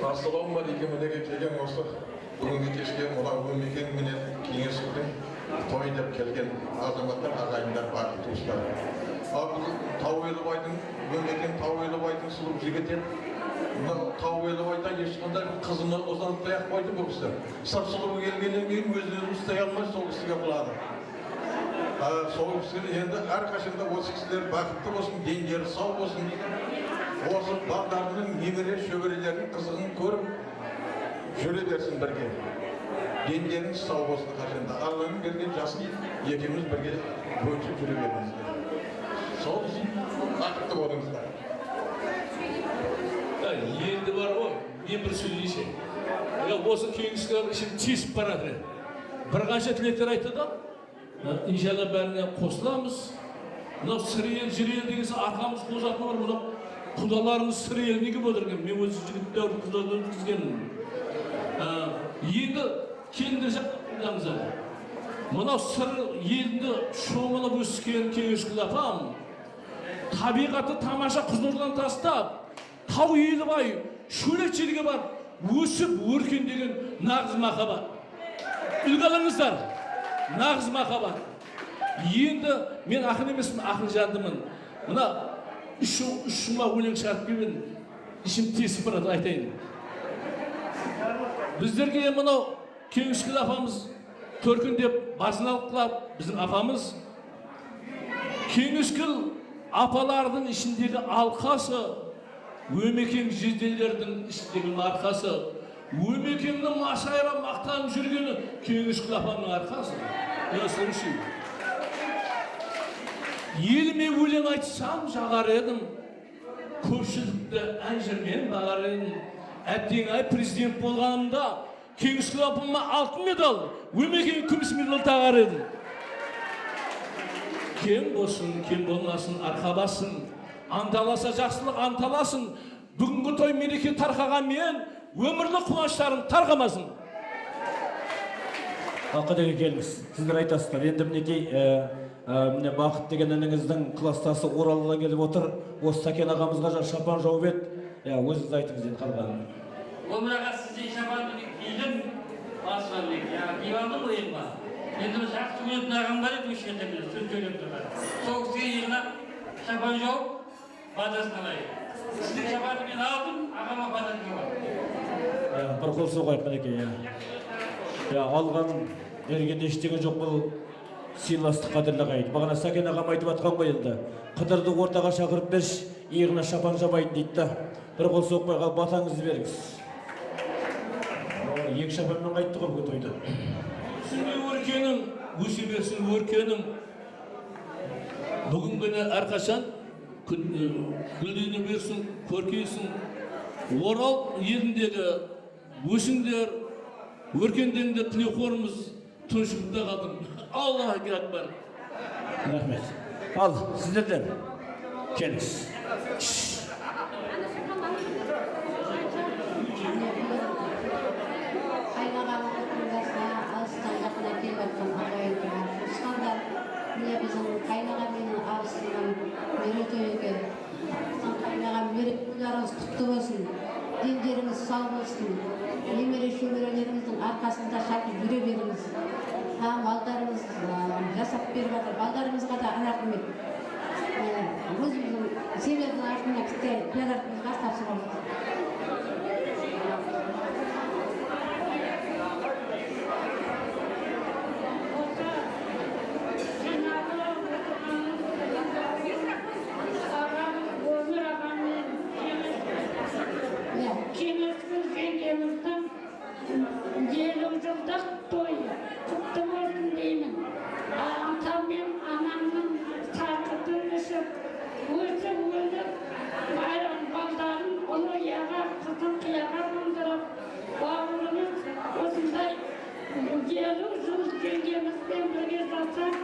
Ассалаумағалейкум, мінеке келген осы бүгінгі кешке мына Өмекең менен Кеңесұлдың той деп келген азаматтар, ағайындар, барлық туыстар. Ал бұл Тауелібайдың, Өмекең Тауелібайдың сұлу жігіті еді. Мына Тауелібайда ешқандай қызını ұзатпай ақ қойды бұл кісі. Сыр сұлу келгеннен кейін өзін өзі ұстай алмай сол кісіге құлады. Сол кісі енді әрқашанда осы кісілер бақытты болсын, дендері сау болсын. Осы балдарының, немере шөберелерінің қызығын көріп жүре берсін бірге. Дендеріңіз сау болсын қашанда. Алланың берген жасын екеуміз бірге бөлісіп жүре беріңіздер. Сол бақытты болыңыздар. Енді бар ғой, мен бір сөйлейші. Осы кеңеске ішім тесіп барады. Бір қанша тілектер айтты да, иншалла бәріне қосыламыз. Мынау Сыр ел, жыр ел деген арқамыз қозатын бар, мынау құдаларымыз Сыр еліне келіп отыр екен. Мен өзі жігіт дәуір құдалар өткізгенмін. Енді келіндер жақтаңыз. Мынау Сыр елінде шомылып өскен Кеңесгүл апам табиғаты тамаша Қызылорданы тастап, Тау Елібай шөлейт жерге барып өсіп өркендеген нағыз махаббат. Үлгі алыңыздар, нағыз махаббат. Енді мен ақын емеспін, ақын жандымын. Мына үш шумақ өлең шығарып келіп едім, ішім тесіп барады, айтайын. Біздерге мынау Кеңесгүл апамыз төркіндеп басын алып құлап, біздің апамыз Кеңесгүл апалардың ішіндегі алқасы, Өмекең жезделердің ішіндегі марқасы, Өмекеңнің масайра мақтанып жүргені Кеңесгүл апамның арқасы. Я слушаю. Еліме өлең айтсам жағар едім, көпшілікті ән жырмен бағар едім. Әттең ай, президент болғанымда Кеңесгүл апама алтын медаль, Өмекең күміс медаль тағар едім. Кем болсын, кем болмасын, арқа басын, анталаса жақсылық анталасын. Бүгінгі той мереке тарқаған мен өмірлік қуаныштарым тарқамасын. Ақыдеке, келіңіз, сіздер айтасыздар. Енді мінекей, міне Бақыт деген ініңіздің кластасы Оралдан келіп отыр. Осы Сәкен ағамызға жаңа шапан жауып еді. Өзіңіз айтыңыз енді қалғанын. Өмір аға, сізден шапанды мен кидім, басыма мінекей, киіп алдым ғой иығыма. Енді бір жақсы көретін ағам бар еді осы жерде, міне сөз сөйлеп тұрған. Сол кісіге иығына шапан жауып, батасын алайын. Сіздің шапанды мен алдым, ағама батасын жауып. Бір қол соғайық мінекей. Алған берген ештеңе жоқ, бұл сыйластық, қадірлі ағайын. Бағана Сәкен ағам айтып жатқан ғой енді. Қыдырды ортаға шақырып берші, иығына шапан жабайын дейді да. Бір қол соқпай қалып батаңызды беріңіз. Екі шапанмен қайтты ғой бүгін тойда. Өсіңде өркенің, өсе берсін өркенің. Бүгінгіні әрқашан гүлдене берсін, көркейсін. Орал еліндегі өсіңдер, өркендеңдер, тілеуқорымыз тұншығып қалдым. Аллаху акбар. Рахмет. Ал сіздерден келіңіз. Қайнағаның құрдасына, алыстан жақыннан келіп жатқан ағайындар, туысқандар, міне біздің қайнаға менің абысыным мерейтой екен. Біздің қайнаға мерейтойларыңыз құтты болсын, дендеріңіз сау болсын, немере шөберелеріңіздің арқасында шапып жүре беріңіз. Балдарыңыз жасап беріп жатыр, балдарыңызға да рахмет. Өзіміздің семьяның артына пиаратымызға тапсырамыз. Өмір ағамен Кеңесгүл жеңгеміздің 50 жылдық тойы құтты болсын деймін. Атам мен анамның сақытын ішіп, өсіп өніп, балдарын ұлы ұяға, қызын қияға қондырып, бауырымыз осындай 50 жыл жеңгемізбен бірге жасап,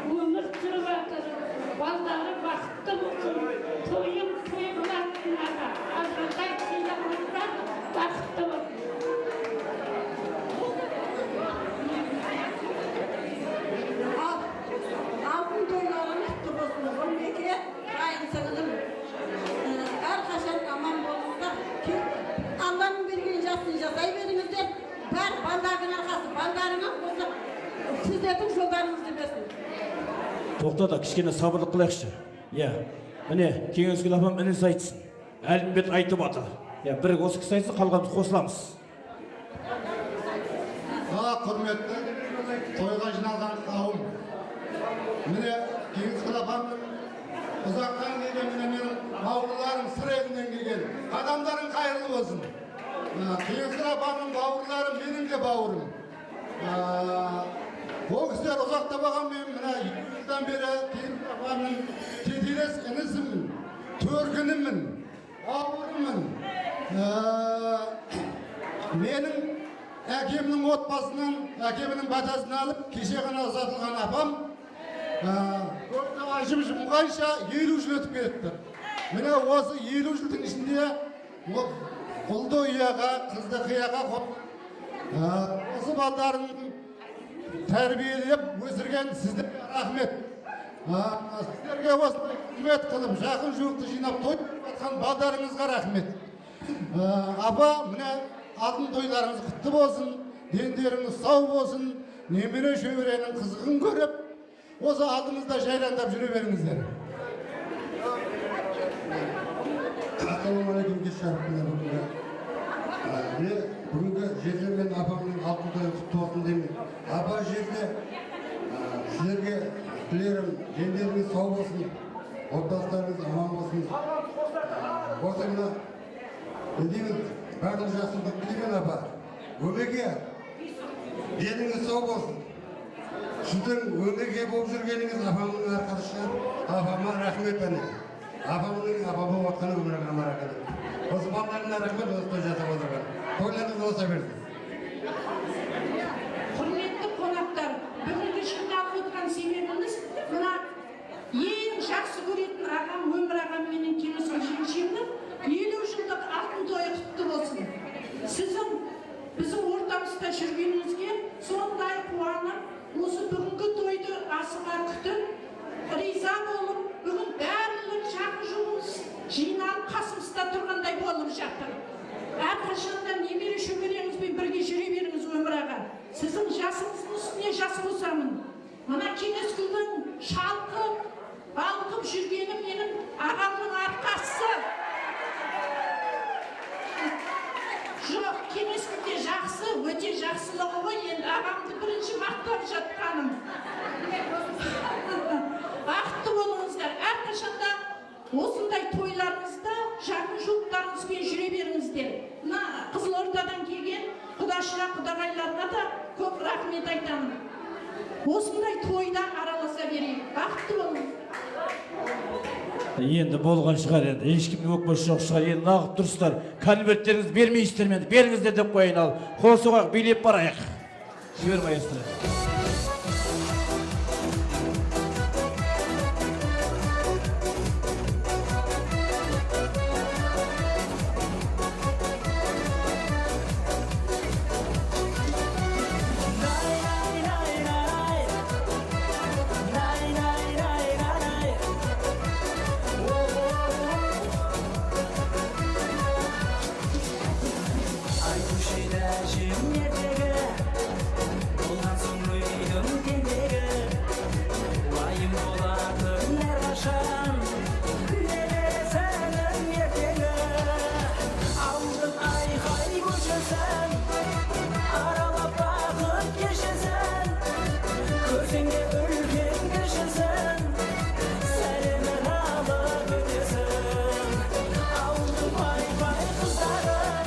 өмір сүріп жатыр. Балдары бақытты болсын, тойын той қылатын аға, азғантай сыйламасақ бақытты болсын. Алтын тойларың құтты болсын, Өмеке, қайын сіңілім. Әрқашан аман болыңыздар. Алланың берген Құдайдың арқасы, балдарыңыз осы сіздердің жолдарыңызды берсін. Тоқта да, кішкене сабырлық қылайықшы. Иә, міне, Кеңесгүл апам інісі айтсын, Әлімбет айтып жатыр. Иә, бір осы кісі айтсын, қалғанымыз қосыламыз. Құрметті тойға жиналған қауым, міне, Кеңесгүл апамның ұзақтан келген, міне, менің бауырларым Сыр елінен келген, қадамдарың қайырлы болсын. Кеңесгүл апамның бауырлары менің де бауырым. Ол кісілер ұзақта болған, мен мына 2 жылдан бері Кеңесгүл апамның тетелес інісімін, төркінімін, бауырыммын. Менің әкемнің отбасынан, әкемнің батасын алып, кеше ғана ұзатылған апам көзді ашып жұмғанша 50 жыл өтіп кетті. Міне, осы 50 жылдың ішінде ұлды ұяға, қызды қияға қойып, осы балдарын тәрбиелеп өсірген сіздерге рахмет. Сіздерге осындай құрмет қылып, жақын жуықты жинап той жатқан балдарыңызға рахмет. Апа, міне, алтын тойларыңыз құтты болсын, дендеріңіз сау болсын, немере шөберенің қызығын көріп, осы алдымызда жайраңдап жүре беріңіздер. Ассалаумағалейкум, кеш жарық. Міне, бүгінгі жездем мен апамның алтын тойы құтты болсын деймін. Апа, жезде, сіздерге тілерім, дендеріңіз сау болсын, отбасыларыңыз аман болсын. Осы мына не деймін, барлық жақсылық тілеймін. Апа, Өмеке, деніңіз сау болсын. Сіздің Өмеке болып жүргеніңіз апамның арқасы шығар. Апама рахмет. Әне, апамның апа болып жатқаны Өмір ағама рахмет, осы балаларына рахмет, осы той жасап отырған. Тойларыңыз бола берсін. Құрметті қонақтар, бүгінгі жиналып отырған себебіміз мына ең жақсы көретін ағам Өмір ағам менен Кеңесгүл жеңшемнің 50 жылдық алтын тойы құтты болсын. Сіздің біздің ортамызда жүргеніңізге сондай қуанып, осы бүгінгі тойды асыға күтіп, риза болып, бүгін барлық жақын жуығымыз жиналып, қасымызда тұрғандай болып жатыр. Әрқашанда немере шөбереңізбен бірге жүре беріңіз. Өмір аға, сіздің жасыңыздың үстіне жас қосамын. Мына Кеңесгүлдің шалқып балқып жүргені менің ағамның арқасы. Жоқ, Кеңесгүл де жақсы, өте жақсылығы ғой енді, ағамды бірінші мақтап жатқаным. Бақытты болыңыздар, әрқашанда осындай тойларыңызда жақын жуықтарыңызбен жүре беріңіздер. Мына Қызылордадан келген құдаша құдағайларға да көп рахмет айтамын. Осындай тойда араласа берейік. Бақытты болыңыз. Енді болған шығар, енді ешкімнің өкпесі жоқ шығар. Енді нағып тұрсыздар, конверттеріңізді бермейсіздер ме? Енді беріңіздер деп қояйын. Ал қол соғайық, билеп барайық. Жібер, маэстро. Айтушы еді әжем ертегі. Болған соң үйдің тентегі, уайым болатын әрқашан немересінің ертеңі. Ауылдың айқай көшесін аралап, бақыт кешесін көрсең де, үлкен кішісін сәлемін алып өтесің. Ауылдың пай пай қыздарын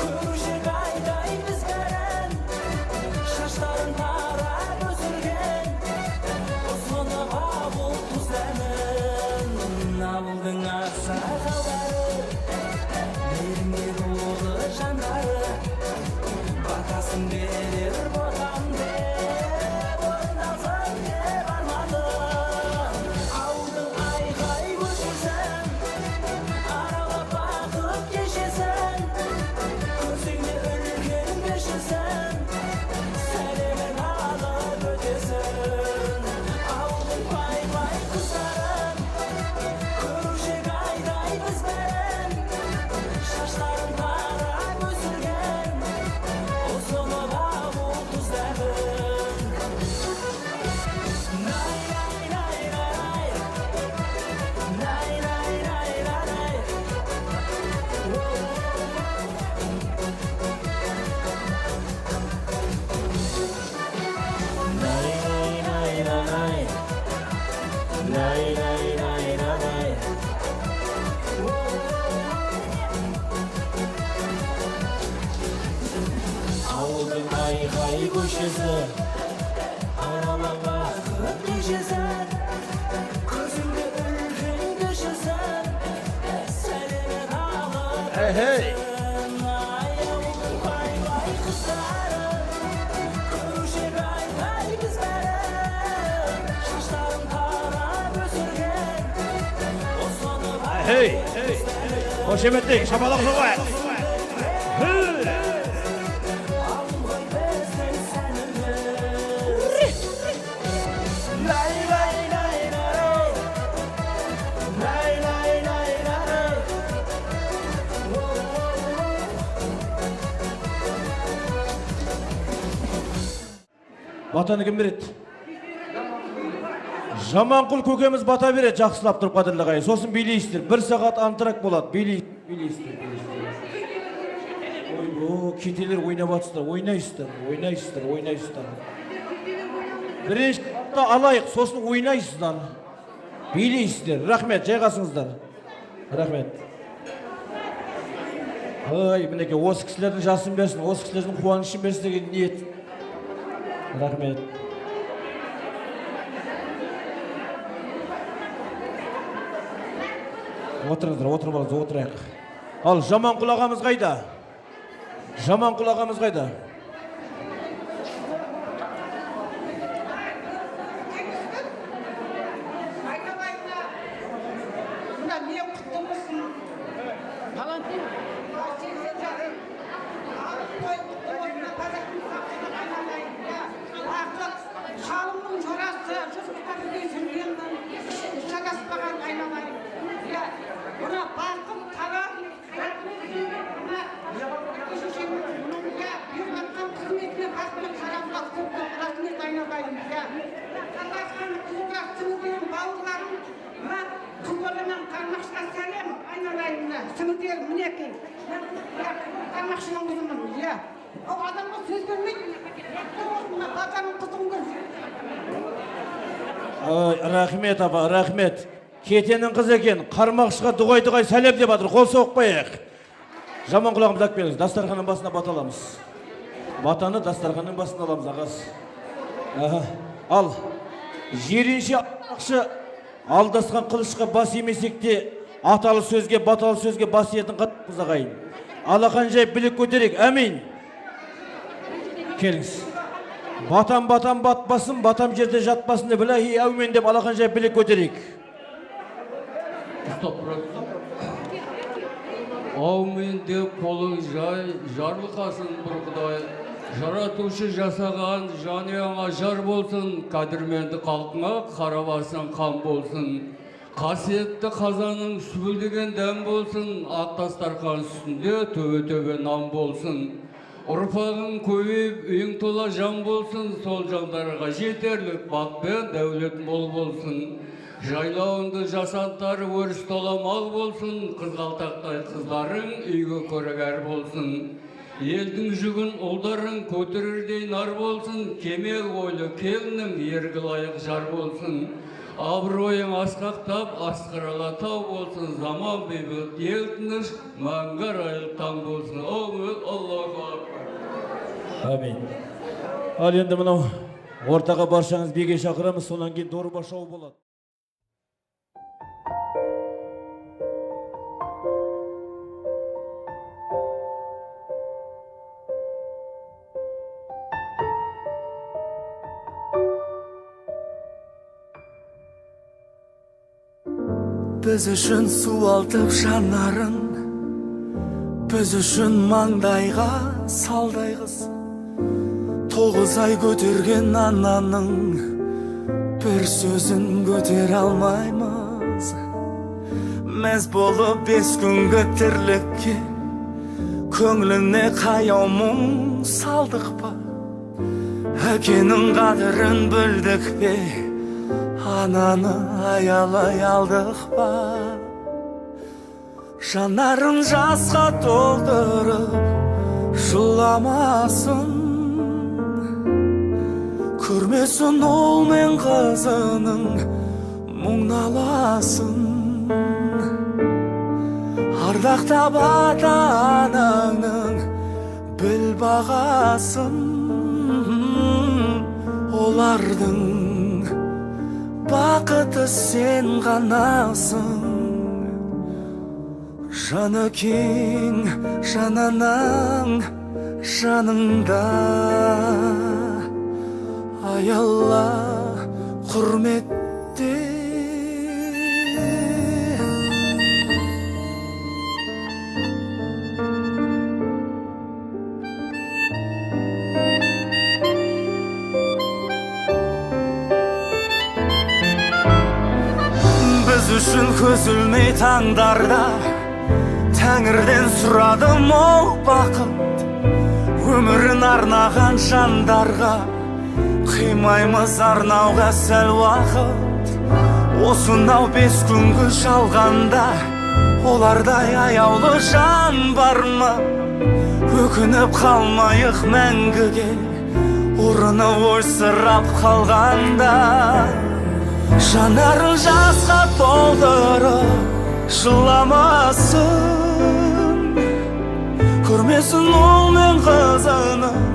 көруші қайдай біз бәрін, шаштарын тарап өсірген, ұсынып ауыл тұз дәмін. Ауылдың ақсақалдары, мейірімге толы жандары, батасын берер ботам деп, орындалсын деп арманы. Ауылдың айқай көшесін аралап, бақыт кешесін көрсең де, үлкен кішісін сәлемін алып өтесің. Ауылдың пай пай қыздарын көруші қайдай біз бәрін. бай көшесі, аралап бақыт кешесің. Көзіңде үлкен кішісің, сәлемін алып өтсін. Ай, ауылдың бай бай қыздары, көруші ай ай біз бәрі, шаштарын тарап өсірген осыны. Hey, қошеметтейік, шапалақ соғайық. Ауыл біздің сәніміз. Лай лай лай лай, лай лай лай лай. Батаны кім береді? Жаманқұл көкеміз бата береді, жақсылап тұрып, қадірлі ағайын. Сосын билейсіздер. Бір сағат антракт болады. Билейсіздер, билейсіздер. Ойбо, кетелер ойнап жатсыздар, ойнайсыздар, ойнайсыздар, ойнайсыздар. Бірінші алайық, сосын ойнайсыздар. Билейсіздер. Рахмет, жайғасыңыздар. Рахмет. Ай, мінекей, осы кісілердің жасын берсін, осы кісілердің қуанышын берсін деген ниет. Рахмет. Отырыңыздар, отырып алыңыз, отырайық. Ал Жаманқұл ағамыз қайда? Жаманқұл ағамыз қайда? Айналайын, мына не құтты болсын. 80 жас. Алтын той құтты болсын, қазақтың халқына, айналайын. Иә. Бақыт, шалымның жорасы, 100 қызға бірге жүргенмін, шатаспаған, айналайын. Иә. Мына бақыт, талант, мына әке шешемнің, иә, беріп жатқан қызметіне, бақ пен талантқа көп көп рахмет, айналайын. Иә. Қазақстан қызылдар, сіңілдерім, бауырларым, мына Қызылордадан Қармақшыға сәлем, айналайын, мына сіңілдерім, мінекей. Иә, Қармақшының қызымын, иә. Ол адамға сөз бермейді. Құтты болсын, мына батаның қызығын көрсін. Ай, рахмет, апа, рахмет. Кетенің қызы екен, Қармақшыға дұғай дұғай сәлем деп жатыр, қол соғып қояйық. Жаманқұл ағамызды алып келіңіз, дастарханның басына бата аламыз. Батаны дастарханның басына аламыз, ағасы. Аха. Ал, Жиренше ақшы алдасқан қылышқа бас имесек те, аталы сөзге, баталы сөзге бас иетін қазақпыз, ағайын. Алақан жайып білек көтерейік, әмин. Келіңіз. Батам, батам батпасын, батам жерде жатпасын деп, илахи әумен деп алақан жайып білек көтерейік. Ұстап тұрады. Аумин деп қолың жай, жарылқасын бір Құдай. Жаратушы жасаған жанұяңа жар болсын, қадірменді халқыңа қара басың қан болсын. Қасиетті қазаның сүбілдеген дәм болсын, ақ дастархан үстінде төбе төбе нан болсын. Ұрпағың көбейіп, үйің тола жан болсын, сол жандарға жетерлік бақ пен дәулет мол болсын. Жайлауыңды жасантар, өріс тола мал болсын, қызғалдақтай қыздарың үйге көрігер болсын. Елдің жүгін ұлдарың көтерердей нар болсын, кемел ойлы келінің ерге лайық жар болсын. Абыройың асқақтап, асқар Алатау болсын, заман бейбіт, ел тыныш, мәңгі арайлы таң болсын. Әумин, Аллаху акбар. Әмин. Ал енді мынау ортаға баршаңыз биге шақырамыз, содан кейін дорба шоу болады. Біз үшін суалтып жанарын, біз үшін маңдайға салдай қыз, 9 ай көтерген ананың бір сөзін көтере алмаймыз. Мәз болып 5 күнгі тірлікке көңіліне қаяу мұң салдық па? Әкенің қадірін білдік пе? Ананы аялай алдық па? Жанарын жасқа толтырып жыламасын, көрмесін ұл мен қызының мұң наласын. Ардақтап ата анаңның біл бағасын. Олардың бақыты сен ғанасың. Жаны кең жананың жаныңда, аяла, құрметте. Біз үшін көз ілмей таңдарда тәңірден сұрады мол бақыт. Өмірін арнаған жандарға қимаймыз арнауға сәл уақыт. Осынау 5 күнгі жалғанда олардай аяулы жан бар ма? Өкініп қалмайық мәңгіге, орыны ойсырап қалғанда. Жанарын жасқа толтырып жыламасын, көрмесін ұл мен қызының.